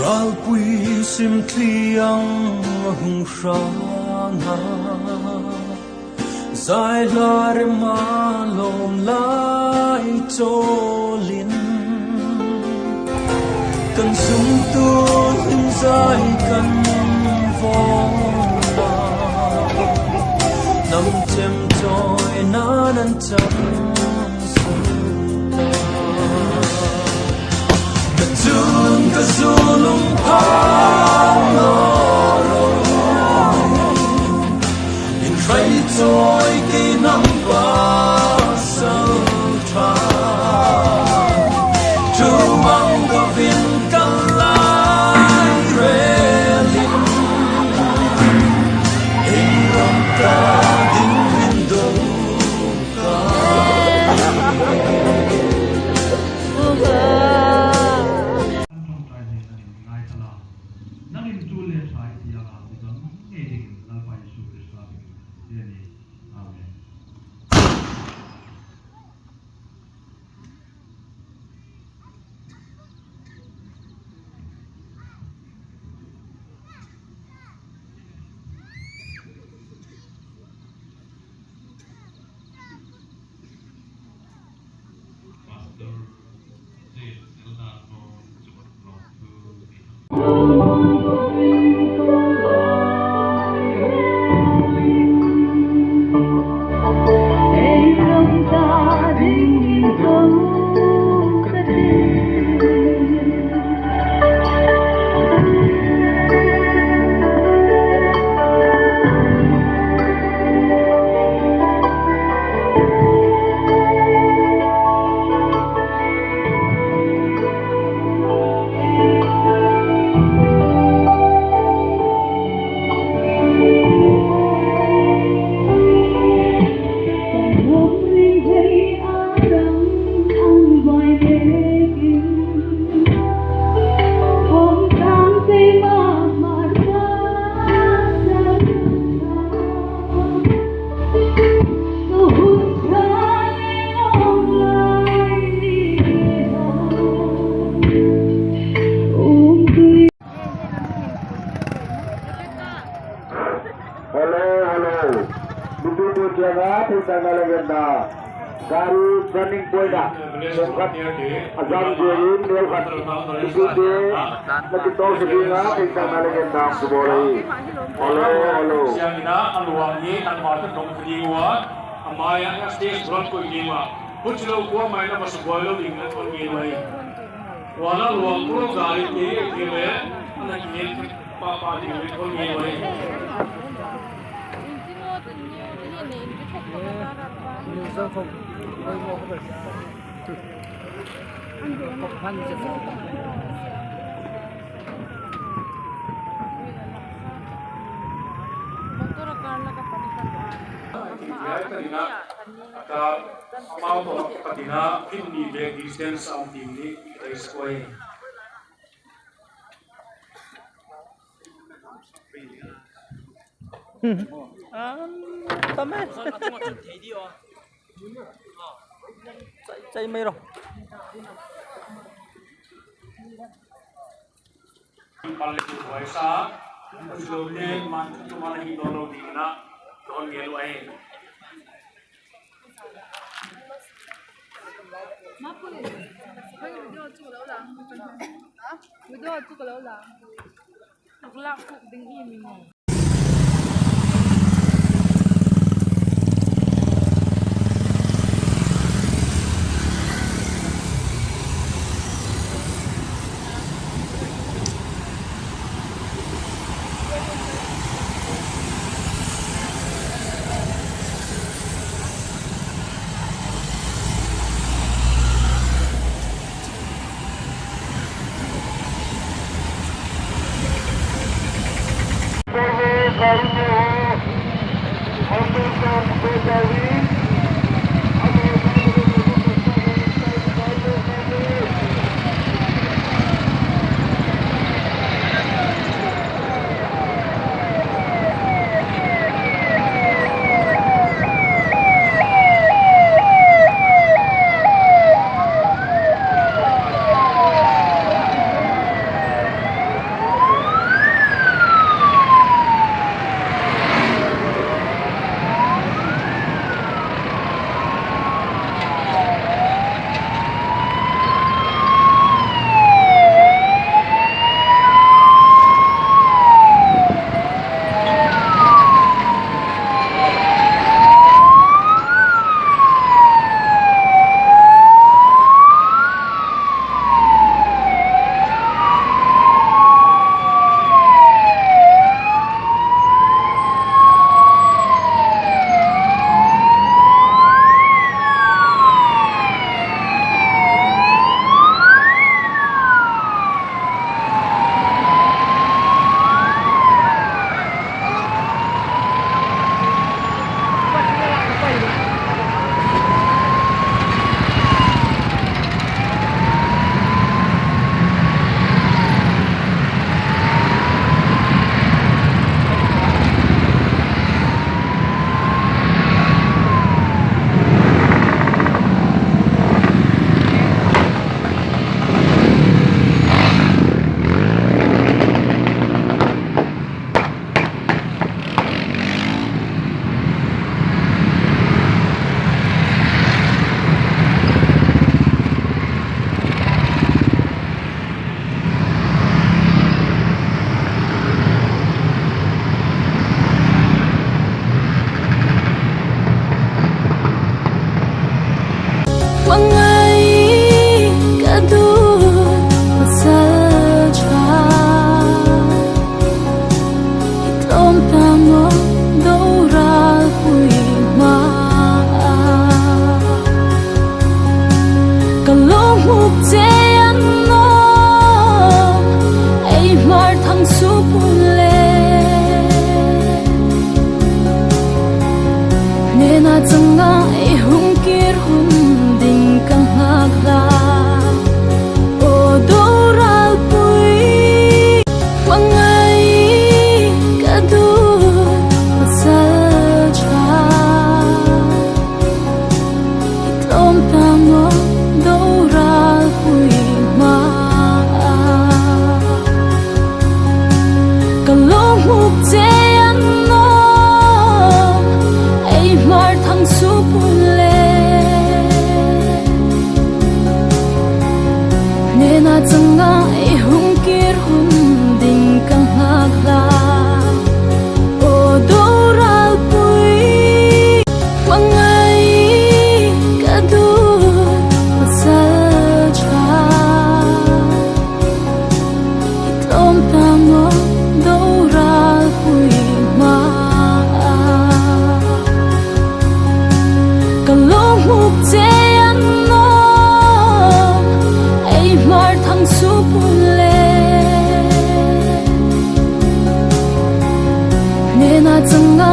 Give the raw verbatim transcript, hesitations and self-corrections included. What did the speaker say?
Kalpui sim tliang hung hrang a, zai hla rema lawm lai chawlin, kan zumtu hlim zai kan vawng a, nam chem chawina nan chang suok ta. Ka chun ka zu lung phang lo ro, in hrai chawi kei nang pasal ṭha. Tumang ka vin ka lai relin, in ram ta ding in do. Ṭawngṭai nen an inngaithla, nangin tul le ṭha i ti anga, mi dam ngei dingin Lalpa Isu Krista hmingin. Amen. Hello, hello. Mipuitu tienga theitakna le ngenna. Gari running point-a. Sawmkhat a zam zuolin neu khat. Mipuitu na ti tawk sa dinga theitakna le ngenna ku bawk ei. Hello, hello. Siangina a luang hi nangma ta dong ding ua. A maia stage front koi ding ua. Hu chu lo kuo mai na ma su boi lo ding na kon ding ua. Kuala Lumpur gari ti ti le, ana ki pa pa ti le kon ni wai. Ka amau tawh ka tina, kidney bag distance a um ding ni, ka ei square. An tam e. Chai, chai mai ro. Pal le buai sa, a chu lo te, man chu man hi dawn lo ding na, dawn ngei lo ai. Video chu lo lang. Ha? Video chu lo lang. Lak kuk ding hi mi. Awm ta naw, doral pui hmaa ka lo hmuk che a ni naw, ei Hmar Thangsuo pui le, hnena changa